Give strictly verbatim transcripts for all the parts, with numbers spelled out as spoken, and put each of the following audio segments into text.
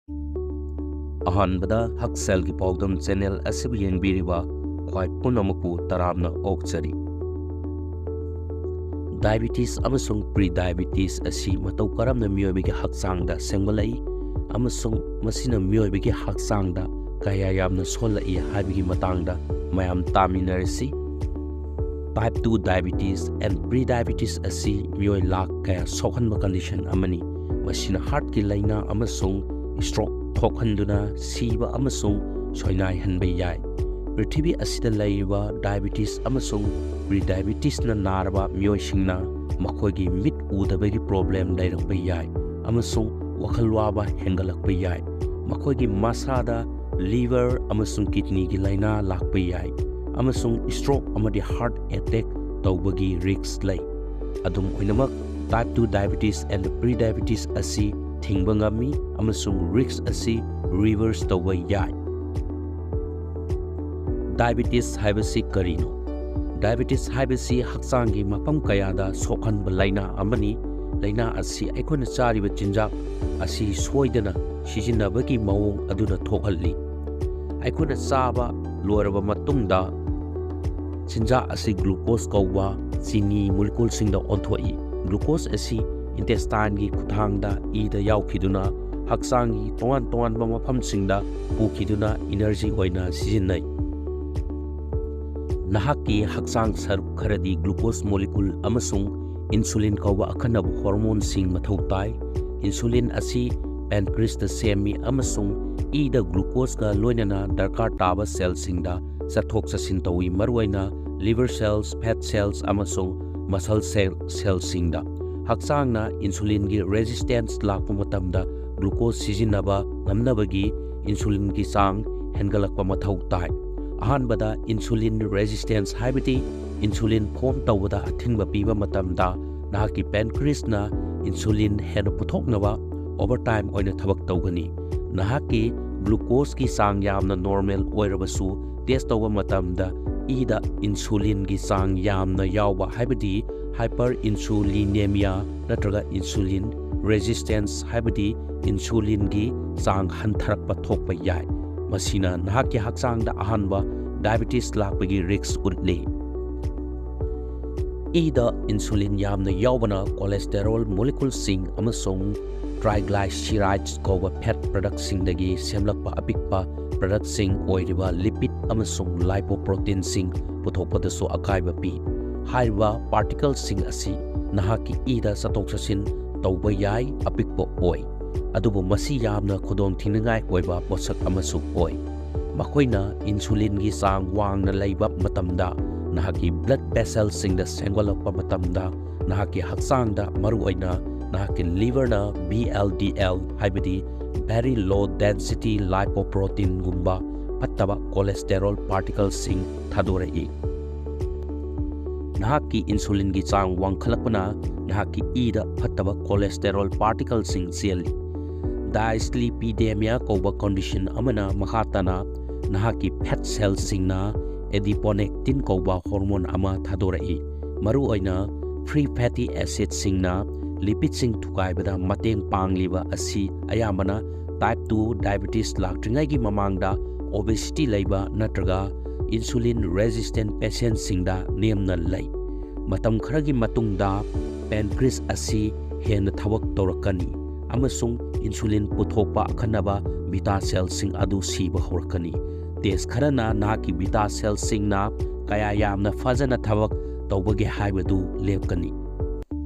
ꯑꯍꯥꯟꯕꯗ ꯍꯛꯁꯦꯜꯒꯤ ꯄꯥꯎꯗꯝ ꯆꯦꯅꯦꯜ ꯑꯁꯤꯕꯨ ꯌꯦꯡꯕꯤꯔꯤꯕ ꯈ꯭ꯋꯥꯏ ꯄꯨꯝꯅꯃꯛꯄꯨ ꯇꯔꯥꯝꯅ ꯑꯣꯛꯆꯔꯤ꯫ ꯗꯥꯏꯕꯤꯇꯤꯁ ꯑꯃꯁꯨꯡ ꯄ꯭ꯔꯤ ꯗꯥꯏꯕꯤꯇꯤꯁ ꯑꯁꯤ ꯃꯇꯧ ꯀꯔꯝꯅ ꯃꯤꯑꯣꯏꯕꯒꯤ ꯍꯛꯆꯥꯡꯗ ꯁꯦꯝꯒꯠꯂꯛꯏ ꯑꯃꯁꯨꯡ ꯃꯁꯤꯅ ꯃꯤꯑꯣꯏꯕꯒꯤ ꯍꯛꯆꯥꯡꯗ ꯀꯌꯥ ꯌꯥꯝꯅ ꯁꯣꯛꯍꯜꯂꯛꯏ ꯍꯥꯏꯕꯒꯤ ꯃꯇꯥꯡꯗ ꯃꯌꯥꯝ ꯇꯥꯃꯤꯟꯅꯔꯁꯤ꯫ Type two diabetes and pre diabetes ꯑꯁꯤ ꯃꯤꯑꯣꯏ ꯂꯥꯈ ꯀꯌꯥ ꯁꯣꯛꯍꯟꯕ ꯀꯟꯗꯤꯁꯟ ꯑꯃꯅꯤ꯫ ꯃꯁꯤꯅ ꯍꯥꯔꯠꯀꯤ ꯂꯥꯏꯅꯥ ꯑꯃꯁꯨꯡ ꯁ꯭ꯇ꯭ꯔꯣꯛ ꯊꯣꯛꯍꯟꯗꯨꯅ ꯁꯤꯕ ꯑꯃꯁꯨꯡ ꯁꯣꯏꯅꯥꯏꯍꯟꯕ ꯌꯥꯏ꯫ ꯄ꯭ꯔꯤꯊꯤꯕꯤ ꯑꯁꯤꯗ ꯂꯩꯔꯤꯕ ꯗꯥꯏꯕꯤꯇꯤꯁ ꯑꯃꯁꯨꯡ ꯄ꯭ꯔꯤ ꯗꯥꯏꯕꯤꯇꯤꯁꯅ ꯅꯥꯔꯕ ꯃꯤꯑꯣꯏꯁꯤꯡꯅ ꯃꯈꯣꯏꯒꯤ ꯃꯤꯠ ꯎꯗꯕꯒꯤ ꯄ꯭ꯔꯣꯕ꯭ꯂꯦꯝ ꯂꯩꯔꯛꯄ ꯌꯥꯏ ꯑꯃꯁꯨꯡ ꯋꯥꯈꯜ ꯋꯥꯕ ꯍꯦꯟꯒꯠꯂꯛꯄ ꯌꯥꯏ꯫ ꯃꯈꯣꯏꯒꯤ ꯃꯁꯥꯗ ꯂꯤꯚꯔ ꯑꯃꯁꯨꯡ ꯀꯤꯗꯅꯤꯒꯤ ꯂꯥꯏꯅꯥ ꯂꯥꯛꯄ ꯌꯥꯏ ꯑꯃꯁꯨꯡ ꯁ꯭ꯇ꯭ꯔꯣꯛ ꯑꯃꯗꯤ ꯍꯥꯔꯠ ꯑꯦꯇꯦꯛ ꯇꯧꯕꯒꯤ ꯔꯤꯁ꯭ꯛ ꯂꯩ꯫ ꯑꯗꯨꯝ ꯑꯣꯏꯅꯃꯛ, Type two diabetes and pre diabetes ꯑꯁꯤ ꯊꯤꯡꯕ ꯉꯝꯃꯤ ꯑꯃꯁꯨꯡ ꯔꯤꯁ꯭ꯛ ꯑꯁꯤ ꯔꯤꯚꯔꯁ ꯇꯧꯕ ꯌꯥꯏ꯫ ꯗꯥꯏꯕꯤꯇꯤꯁ ꯍꯥꯏꯕꯁꯤ ꯀꯔꯤꯅꯣ? ꯗꯥꯏꯕꯤꯇꯤꯁ ꯍꯥꯏꯕꯁꯤ ꯍꯛꯆꯥꯡꯒꯤ ꯃꯐꯝ ꯀꯌꯥꯗ ꯁꯣꯛꯍꯟꯕ ꯂꯥꯏꯅꯥ ꯑꯃꯅꯤ꯫ ꯂꯥꯏꯅꯥ ꯑꯁꯤ ꯑꯩꯈꯣꯏꯅ ꯆꯥꯔꯤꯕ ꯆꯤꯟꯖꯥꯛ ꯑꯁꯤ ꯁꯣꯏꯗꯅ ꯁꯤꯖꯤꯟꯅꯕꯒꯤ ꯃꯑꯣꯡ ꯑꯗꯨꯅ ꯊꯣꯛꯍꯜꯂꯤ꯫ ꯑꯩꯈꯣꯏꯅ ꯆꯥꯕ ꯂꯣꯏꯔꯕ ꯃꯇꯨꯡꯗ, ꯆꯤꯟꯖꯥꯛ ꯑꯁꯤ ꯒ꯭ꯂꯨꯀꯣꯁ ꯀꯧꯕ ꯆꯤꯅꯤ ꯃꯣꯂꯤꯀ꯭ꯌꯨꯜꯁꯤꯡꯗ ꯑꯣꯟꯊꯣꯛꯏ꯫ ꯒ꯭ꯂꯨꯀꯣꯁ ꯑꯁꯤ ꯏꯟꯇꯦꯁꯇꯥꯏꯟꯒꯤ ꯈꯨꯠꯊꯥꯡꯗ ꯏꯗ ꯌꯥꯎꯈꯤꯗꯨꯅ ꯍꯛꯆꯥꯡꯒꯤ ꯇꯣꯉꯥꯟ ꯇꯣꯉꯥꯟꯕ ꯃꯐꯝꯁꯤꯡꯗ ꯄꯨꯈꯤꯗꯨꯅ ꯏꯅꯔꯖꯤ ꯑꯣꯏꯅ ꯁꯤꯖꯤꯟꯅꯩ꯫ ꯅꯍꯥꯛꯀꯤ ꯍꯛꯆꯥꯡ ꯁꯔꯨꯛ ꯈꯔꯗꯤ ꯒ꯭ꯂꯨꯀꯣꯁ ꯃꯣꯂꯤꯀ꯭ꯌꯨꯜ ꯑꯃꯁꯨꯡ ꯏꯟꯁꯨꯂꯤꯟ ꯀꯧꯕ ꯑꯈꯟꯅꯕ ꯍꯣꯔꯃꯣꯟꯁꯤꯡ ꯃꯊꯧ ꯇꯥꯏ꯫ ꯏꯟꯁꯨꯂꯤꯟ ꯑꯁꯤ ꯄꯦꯟꯀ꯭ꯔꯤꯁꯇ ꯁꯦꯝꯃꯤ ꯑꯃꯁꯨꯡ ꯏꯗ ꯒ꯭ꯂꯨꯀꯣꯁꯀ ꯂꯣꯏꯅꯅ ꯗꯔꯀꯥꯔ ꯇꯥꯕ ꯁꯦꯜꯁꯤꯡꯗ ꯆꯠꯊꯣꯛ ꯆꯠꯁꯤꯟ ꯇꯧꯏ, ꯃꯔꯨꯑꯣꯏꯅ ꯂꯤꯚꯔ ꯁꯦꯜꯁ, ꯐꯦꯠ ꯁꯦꯜꯁ, ꯑꯃꯁꯨꯡ ꯃꯁꯜ ꯁꯦꯜ, ꯁꯦꯜꯁꯤꯡꯗ꯫ ꯍꯛꯆꯥꯡꯅ ꯏꯟꯁꯨꯂꯤꯟꯒꯤ ꯔꯦꯁꯤꯁ꯭ꯇꯦꯟꯁ ꯂꯥꯛꯄ ꯃꯇꯝꯗ ꯒ꯭ꯂꯨꯀꯣꯁ ꯁꯤꯖꯤꯟꯅꯕ ꯉꯝꯅꯕꯒꯤ ꯏꯟꯁꯨꯂꯤꯟꯒꯤ ꯆꯥꯡ ꯍꯦꯟꯒꯠꯂꯛꯄ ꯃꯊꯧ ꯇꯥꯏ꯫ ꯑꯍꯥꯟꯕꯗ, ꯏꯟꯁꯨꯂꯤꯟ ꯔꯦꯁꯤꯁ꯭ꯇꯦꯟꯁ ꯍꯥꯏꯕꯗꯤ ꯏꯟꯁꯨꯂꯤꯟ ꯐꯣꯔꯝ ꯇꯧꯕꯗ ꯑꯊꯤꯡꯕ ꯄꯤꯕ ꯃꯇꯝꯗ ꯅꯍꯥꯛꯀꯤ ꯄꯦꯟꯀ꯭ꯔꯤꯁꯅ ꯏꯟꯁꯨꯂꯤꯟ ꯍꯦꯟꯅ ꯄꯨꯊꯣꯛꯅꯕ ꯑꯣꯚꯔꯇꯥꯏꯝ ꯑꯣꯏꯅ ꯊꯕꯛ ꯇꯧꯒꯅꯤ꯫ ꯅꯍꯥꯛꯀꯤ ꯒ꯭ꯂꯨꯀꯣꯁꯀꯤ ꯆꯥꯡ ꯌꯥꯝꯅ ꯅꯣꯔꯃꯦꯜ ꯑꯣꯏꯔꯕꯁꯨ, ꯇꯦꯁ ꯇꯧꯕ ꯃꯇꯝꯗ ꯏꯗ ꯏꯟꯁꯨꯂꯤꯟꯒꯤ ꯆꯥꯡ ꯌꯥꯝꯅ ꯌꯥꯎꯕ, ꯍꯥꯏꯕꯗꯤ ꯍꯥꯏꯄꯔ ꯏꯟꯁꯨꯂꯤꯅꯦꯃꯤꯌꯥ ꯅꯠꯇ꯭ꯔꯒ ꯏꯟꯁꯨꯂꯤꯟ resistance ꯍꯥꯏꯕꯗꯤ insulinꯒꯤ ꯆꯥꯡ ꯍꯟꯊꯔꯛꯄ ꯊꯣꯛꯄ ꯌꯥꯏ꯫ ꯃꯁꯤꯅ ꯅꯍꯥꯛꯀꯤ ꯍꯛꯆꯥꯡꯗ ꯑꯍꯥꯟꯕ diabetes ꯂꯥꯛꯄꯒꯤ risk ꯎꯠꯂꯤ꯫ ꯏꯗ insulin ꯌꯥꯝꯅ ꯌꯥꯎꯕꯅ cholesterol moleculeꯁꯤꯡ ꯑꯃꯁꯨꯡ triglycerides ꯀꯧꯕ fat productꯁꯤꯡꯗꯒꯤ ꯁꯦꯝꯂꯛꯄ ꯑꯄꯤꯛꯄ productꯁꯤꯡ ꯑꯣꯏꯔꯤꯕ lipid ꯑꯃꯁꯨꯡ lipoproteinꯁꯤꯡ ꯄꯨꯊꯣꯛꯄꯗꯁꯨ ꯑꯀꯥꯏꯕ ꯄꯤ꯫ ꯍꯥꯏꯔꯤꯕ particleꯁꯤꯡ ꯑꯁꯤ ꯅꯍꯥꯛꯀꯤ ꯏꯗ ꯆꯠꯊꯣꯛ ꯆꯠꯁꯤꯟ ꯇꯧꯕ ꯌꯥꯏ, ꯑꯄꯤꯛꯄ ꯑꯣꯏ, ꯑꯗꯨꯕꯨ ꯃꯁꯤ ꯌꯥꯝꯅ ꯈꯨꯗꯣꯡꯊꯤꯅꯤꯡꯉꯥꯏ ꯑꯣꯏꯕ ꯄꯣꯠꯁꯛ ꯑꯃꯁꯨ ꯑꯣꯏ꯫ ꯃꯈꯣꯏꯅ insulinꯒꯤ ꯆꯥꯡ ꯋꯥꯡꯅ ꯂꯩꯕ ꯃꯇꯝꯗ ꯅꯍꯥꯛꯀꯤ blood vesselꯁꯤꯡꯗ ꯁꯦꯝꯒꯠꯂꯛꯄ ꯃꯇꯝꯗ ꯅꯍꯥꯛꯀꯤ ꯍꯛꯆꯥꯡꯗ, ꯃꯔꯨꯑꯣꯏꯅ ꯅꯍꯥꯛꯀꯤ liverꯅ VLDL, ꯍꯥꯏꯕꯗꯤ very low density lipoproteinꯒꯨꯝꯕ ꯐꯠꯇꯕ cholesterol particleꯁꯤꯡ ꯊꯥꯗꯣꯔꯛꯏ꯫ ꯅꯍꯥꯛꯀꯤ insulinꯒꯤ ꯆꯥꯡ ꯋꯥꯡꯈꯠꯂꯛꯄꯅ ꯅꯍꯥꯛꯀꯤ ꯏꯗ ꯐꯠꯇꯕ cholesterol particleꯁꯤꯡ ꯆꯦꯜꯂꯤ꯫ Dyslipidemia ꯀꯧꯕ condition ꯑꯃꯅ ꯃꯈꯥ ꯇꯥꯅ ꯅꯍꯥꯛꯀꯤ fat cellꯁꯤꯡꯅ adiponectin ꯀꯧꯕ hormone ꯑꯃ ꯊꯥꯗꯣꯔꯛꯏ꯫ ꯃꯔꯨꯑꯣꯏꯅ free fatty acidꯁꯤꯡꯅ lipidꯁꯤꯡ ꯊꯨꯒꯥꯏꯕꯗ ꯃꯇꯦꯡ ꯄꯥꯡꯂꯤꯕ ꯑꯁꯤ ꯑꯌꯥꯝꯕꯅ type two diabetes ꯂꯥꯛꯇ꯭ꯔꯤꯉꯩꯒꯤ ꯃꯃꯥꯡꯗ obesity ꯂꯩꯕ ꯅꯠꯇ꯭ꯔꯒ insulin resistant patientꯁꯤꯡꯗ ꯅꯦꯝꯅ ꯂꯩ꯫ ꯃꯇꯝ ꯈꯔꯒꯤ ꯃꯇꯨꯡꯗ pancreas ꯑꯁꯤ ꯍꯦꯟꯅ ꯊꯕꯛ ꯇꯧꯔꯛꯀꯅꯤ ꯑꯃꯁꯨꯡ insulin ꯄꯨꯊꯣꯛꯄ ꯑꯈꯟꯅꯕ beta cellꯁꯤꯡ ꯑꯗꯨ ꯁꯤꯕ ꯍꯧꯔꯛꯀꯅꯤ꯫ Test ꯈꯔꯅ ꯅꯍꯥꯛꯀꯤ beta cellꯁꯤꯡꯅ ꯀꯌꯥ ꯌꯥꯝꯅ ꯐꯖꯅ ꯊꯕꯛ ꯇꯧꯕꯒꯦ ꯍꯥꯏꯕꯗꯨ ꯂꯦꯞꯀꯅꯤ꯫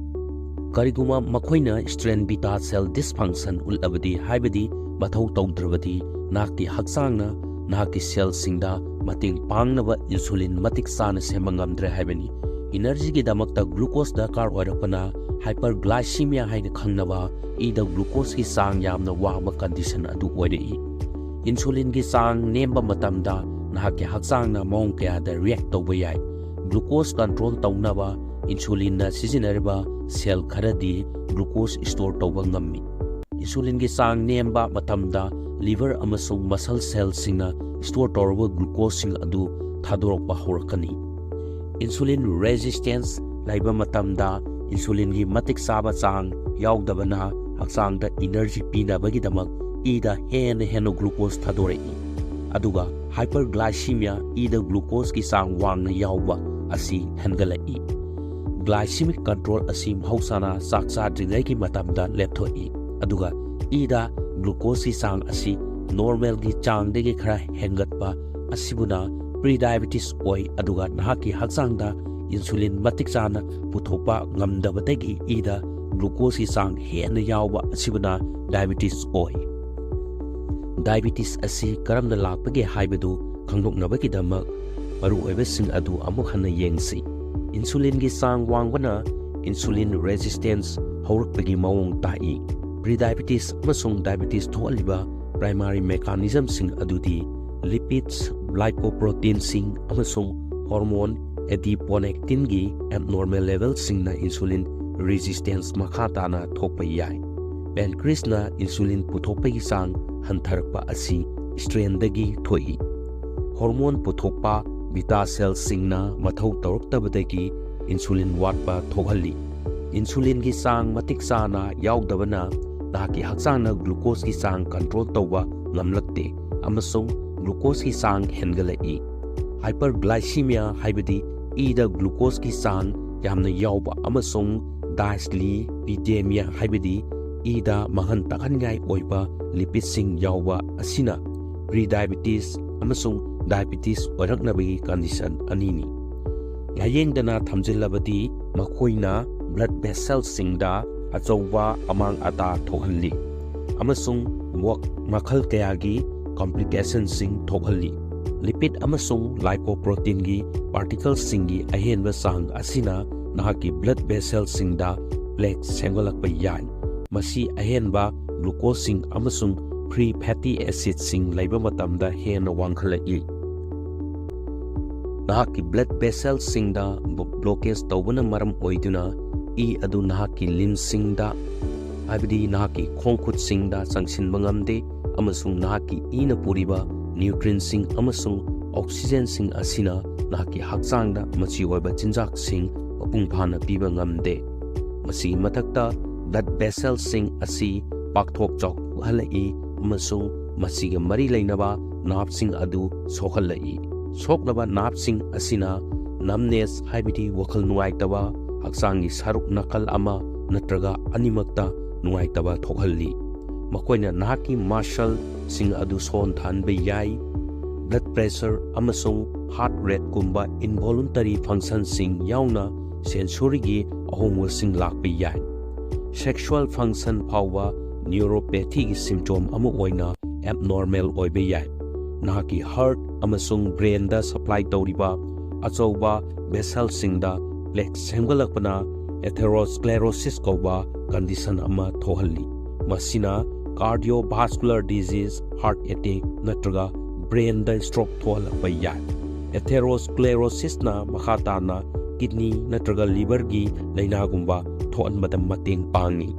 ꯀꯔꯤꯒꯨꯝꯕ ꯃꯈꯣꯏꯅ strain beta cell dysfunction ꯎꯠꯂꯕꯗꯤ, ꯍꯥꯏꯕꯗꯤ ꯃꯊꯧ ꯇꯧꯗ꯭ꯔꯕꯗꯤ, ꯅꯍꯥꯛꯀꯤ ꯍꯛꯆꯥꯡꯅ ꯅꯍꯥꯛꯀꯤ cellꯁꯤꯡꯗ ꯃꯇꯦꯡ ꯄꯥꯡꯅꯕ insulin ꯃꯇꯤꯛ ꯆꯥꯅ ꯁꯦꯝꯕ ꯉꯝꯗ꯭ꯔꯦ ꯍꯥꯏꯕꯅꯤ꯫ Energyꯒꯤꯗꯃꯛꯇ glucose ꯗꯔꯀꯥꯔ ꯑꯣꯏꯔꯛꯄꯅ hyperglycemia ꯍꯥꯏꯅ ꯈꯪꯅꯕ ꯏꯗ glucoseꯀꯤ ꯆꯥꯡ ꯌꯥꯝꯅ ꯋꯥꯡꯕ condition ꯑꯗꯨ ꯑꯣꯏꯔꯛꯏ꯫ Insulinꯒꯤ ꯆꯥꯡ ꯅꯦꯝꯕ ꯃꯇꯝꯗ ꯅꯍꯥꯛꯀꯤ ꯍꯛꯆꯥꯡꯅ ꯃꯑꯣꯡ ꯀꯌꯥꯗ react ꯇꯧꯕ ꯌꯥꯏ꯫ Glucose control ꯇꯧꯅꯕ insulinꯅ ꯁꯤꯖꯤꯟꯅꯔꯤꯕ cell ꯈꯔꯗꯤ glucose store ꯇꯧꯕ ꯉꯝꯃꯤ꯫ Insulinꯒꯤ ꯆꯥꯡ ꯅꯦꯝꯕ ꯃꯇꯝꯗ liver ꯑꯃꯁꯨꯡ muscle cellꯁꯤꯡꯅ store ꯇꯧꯔꯕ glucoseꯁꯤꯡ ꯑꯗꯨ ꯊꯥꯗꯣꯔꯛꯄ ꯍꯧꯔꯛꯀꯅꯤ꯫ Insulin resistance ꯂꯩꯕ ꯃꯇꯝꯗ insulinꯒꯤ ꯃꯇꯤꯛ ꯆꯥꯕ ꯆꯥꯡ ꯌꯥꯎꯗꯕꯅ ꯍꯛꯆꯥꯡꯗ energy ꯄꯤꯅꯕꯒꯤꯗꯃꯛ ꯏꯗ ꯍꯦꯟꯅ ꯍꯦꯟꯅ glucose ꯊꯥꯗꯣꯔꯛꯏ꯫ ꯑꯗꯨꯒ hyperglycemia, ꯏꯗ glucoseꯀꯤ ꯆꯥꯡ ꯋꯥꯡꯅ ꯌꯥꯎꯕ ꯑꯁꯤ ꯍꯦꯟꯒꯠꯂꯛꯏ꯫ Glycemic control ꯑꯁꯤ ꯃꯍꯧꯁꯥꯅ ꯆꯥꯛ ꯆꯥꯗ꯭ꯔꯤꯉꯩꯒꯤ ꯃꯇꯝꯗ ꯂꯦꯞꯊꯣꯛꯏ, ꯑꯗꯨꯒ ꯏꯗ glucoseꯀꯤ ꯆꯥꯡ ꯑꯁꯤ normalꯒꯤ ꯆꯥꯡꯗꯒꯤ ꯈꯔ ꯍꯦꯟꯒꯠꯄ ꯑꯁꯤꯕꯨꯅ prediabetes ꯑꯣꯏ, ꯑꯗꯨꯒ ꯅꯍꯥꯛꯀꯤ ꯍꯛꯆꯥꯡꯗ insulin ꯃꯇꯤꯛ ꯆꯥꯅ ꯄꯨꯊꯣꯛꯄ ꯉꯝꯗꯕꯗꯒꯤ ꯏꯗ glucoseꯀꯤ ꯆꯥꯡ ꯍꯦꯟꯅ ꯌꯥꯎꯕ ꯑꯁꯤꯕꯨꯅ diabetes ꯑꯣꯏ꯫ Diabetes ꯑꯁꯤ ꯀꯔꯝꯅ ꯂꯥꯛꯄꯒꯦ ꯍꯥꯏꯕꯗꯨ ꯈꯪꯗꯣꯛꯅꯕꯒꯤꯗꯃꯛ ꯃꯔꯨꯑꯣꯏꯕꯁꯤꯡ ꯑꯗꯨ ꯑꯃꯨꯛ ꯍꯟꯅ ꯌꯦꯡꯁꯤ꯫ Insulinꯒꯤ ꯆꯥꯡ ꯋꯥꯡꯕꯅ insulin resistance ꯍꯧꯔꯛꯄꯒꯤ ꯃꯑꯣꯡ ꯇꯥꯛꯏ꯫ Prediabetes ꯑꯃꯁꯨꯡ diabetes ꯊꯣꯛꯍꯜꯂꯤꯕ primary mechanismꯁꯤꯡ ꯑꯗꯨꯗꯤ lipids, lipoproteinꯁꯤꯡ ꯑꯃꯁꯨꯡ hormone adiponectinꯒꯤ abnormal levelꯁꯤꯡꯅ insulin resistance ꯃꯈꯥ ꯇꯥꯅ ꯊꯣꯛꯄ ꯌꯥꯏ꯫ Pancreasꯅ insulin ꯄꯨꯊꯣꯛꯄꯒꯤ ꯆꯥꯡ ꯍꯟꯊꯔꯛꯄ ꯑꯁꯤ strainꯗꯒꯤ ꯊꯣꯛꯏ꯫ Hormone ꯄꯨꯊꯣꯛꯄ beta cellꯁꯤꯡꯅ ꯃꯊꯧ ꯇꯧꯔꯛꯇꯕꯗꯒꯤ insulin ꯋꯥꯠꯄ ꯊꯣꯛꯍꯜꯂꯤ꯫ Insulinꯒꯤ ꯆꯥꯡ ꯃꯇꯤꯛ ꯆꯥꯅ ꯌꯥꯎꯗꯕꯅ ꯅꯍꯥꯛꯀꯤ ꯍꯛꯆꯥꯡꯅ glucoseꯀꯤ ꯆꯥꯡ control ꯇꯧꯕ ꯉꯝꯂꯛꯇꯦ ꯑꯃꯁꯨꯡ glucoseꯀꯤ ꯆꯥꯡ ꯍꯦꯟꯒꯠꯂꯛꯏ꯫ Hyperglycemia ꯍꯥꯏꯕꯗꯤ ꯏꯗ glucoseꯀꯤ ꯆꯥꯡ ꯌꯥꯝꯅ ꯌꯥꯎꯕ ꯑꯃꯁꯨꯡ dyslipidemia ꯍꯥꯏꯕꯗꯤ ꯏꯗ ꯃꯥꯡꯍꯟ ꯇꯥꯛꯍꯟꯉꯥꯏ ꯑꯣꯏꯕ lipidꯁꯤꯡ ꯌꯥꯎꯕ ꯑꯁꯤꯅ prediabetes ꯑꯃꯁꯨꯡ diabetes ꯑꯣꯏꯔꯛꯅꯕꯒꯤ condition ꯑꯅꯤꯅꯤ꯫ ꯂꯥꯌꯦꯡꯗꯅ ꯊꯝꯖꯤꯜꯂꯕꯗꯤ ꯃꯈꯣꯏꯅ blood vesselꯁꯤꯡꯗ ꯑꯆꯧꯕ ꯑꯃꯥꯡ ꯑꯇꯥ ꯊꯣꯛꯍꯜꯂꯤ ꯑꯃꯁꯨꯡ ꯋ-, ꯃꯈꯜ ꯀꯌꯥꯒꯤ complicationꯁꯤꯡ ꯊꯣꯛꯍꯜꯂꯤ꯫ Lipid ꯑꯃꯁꯨꯡ lipoproteinꯒꯤ particleꯁꯤꯡꯒꯤ ꯑꯍꯦꯟꯕ ꯆꯥꯡ ꯑꯁꯤꯅ ꯅꯍꯥꯛꯀꯤ blood vesselꯁꯤꯡꯗ plaque ꯁꯦꯝꯒꯠꯂꯛꯄ ꯌꯥꯏ꯫ ꯃꯁꯤ ꯑꯍꯦꯟꯕ glucoseꯁꯤꯡ ꯑꯃꯁꯨꯡ free fatty acidꯁꯤꯡ ꯂꯩꯕ ꯃꯇꯝꯗ ꯍꯦꯟꯅ ꯋꯥꯡꯈꯠꯂꯛꯏ꯫ ꯅꯍꯥꯛꯀꯤ blood vesselꯁꯤꯡꯗ ꯕ-, blockage ꯇꯧꯕꯅ ꯃꯔꯝ ꯑꯣꯏꯗꯨꯅ ꯏ ꯑꯗꯨ ꯅꯍꯥꯛꯀꯤ limbsꯁꯤꯡꯗ, ꯍꯥꯏꯕꯗꯤ ꯅꯍꯥꯛꯀꯤ ꯈꯣꯡ ꯈꯨꯠꯁꯤꯡꯗ ꯆꯪꯁꯤꯟꯕ ꯉꯝꯗꯦ, ꯑꯃꯁꯨꯡ ꯅꯍꯥꯛꯀꯤ ꯏꯅ ꯄꯨꯔꯤꯕ nutrientꯁꯤꯡ ꯑꯃꯁꯨꯡ oxygenꯁꯤꯡ ꯑꯁꯤꯅ ꯅꯍꯥꯛꯀꯤ ꯍꯛꯆꯥꯡꯗ ꯃꯆꯤ ꯑꯣꯏꯕ ꯆꯤꯟꯖꯥꯛꯁꯤꯡ ꯃꯄꯨꯡ ꯐꯥꯅ ꯄꯤꯕ ꯉꯝꯗꯦ꯫ ꯃꯁꯤꯒꯤ ꯃꯊꯛꯇ blood vessel ꯁꯤꯡ ꯑꯁꯤ ꯄꯥꯛꯊꯣꯛ ꯆꯥꯎꯊꯣꯛꯍꯜꯂꯛꯏ ꯑꯃꯁꯨꯡ ꯃꯁꯤꯒ ꯃꯔꯤ ꯂꯩꯅꯕ nerve ꯁꯤꯡ ꯑꯗꯨ ꯁꯣꯛꯍꯜꯂꯛꯏ꯫ ꯁꯣꯛꯂꯕ nerve ꯁꯤꯡ ꯑꯁꯤꯅ numbness, ꯍꯥꯏꯕꯗꯤ ꯋꯥꯈꯜ ꯅꯨꯡꯉꯥꯏꯇꯕ, ꯍꯛꯆꯥꯡꯒꯤ ꯁꯔꯨꯛ ꯅꯥꯀꯜ ꯑꯃ ꯅꯠꯇ꯭ꯔꯒ ꯑꯅꯤꯃꯛꯇ ꯅꯨꯡꯉꯥꯏꯇꯕ ꯊꯣꯛꯍꯜꯂꯤ꯫ ꯃꯈꯣꯏꯅ ꯅꯍꯥꯛꯀꯤ muscle ꯁꯤꯡ ꯑꯗꯨ ꯁꯣꯟꯊꯍꯟꯕ ꯌꯥꯏ꯫ Blood pressure ꯑꯃꯁꯨꯡ heart rate ꯀꯨꯝꯕ involuntary function ꯁꯤꯡ ꯌꯥꯎꯅ sensory ꯒꯤ ꯑꯍꯣꯡꯕꯁꯤꯡ ꯂꯥꯛꯄ ꯌꯥꯏ꯫ Sexual function ꯐꯥꯎꯕ neuropathy ꯒꯤ symptom ꯑꯃ ꯑꯣꯏꯅ abnormal ꯑꯣꯏꯕ ꯌꯥꯏ꯫ ꯅꯍꯥꯛꯀꯤ heart ꯑꯃꯁꯨꯡ brain ꯗ supply ꯇꯧꯔꯤꯕ ꯑꯆꯧꯕ vessel ꯁꯤꯡꯗ plaque ꯁꯦꯝꯒꯠꯂꯛꯄꯅ atherosclerosis ꯀꯧꯕ condition ꯑꯃ ꯊꯣꯛꯍꯜꯂꯤ꯫ ꯃꯁꯤꯅ cardiovascular disease, heart attack ꯅꯠꯇ꯭ꯔꯒ brain ꯗ stroke ꯊꯣꯛꯍꯜꯂꯛꯄ ꯌꯥꯏ꯫ Atherosclerosis ꯅ ꯃꯈꯥ ꯇꯥꯅ kidney ꯅꯠꯇ꯭ꯔꯒ liver ꯒꯤ ꯂꯥꯏꯅꯥꯒꯨꯝꯕ ꯊꯣꯛꯍꯟꯕꯗ ꯃꯇꯦꯡ ꯄꯥꯡꯏ꯫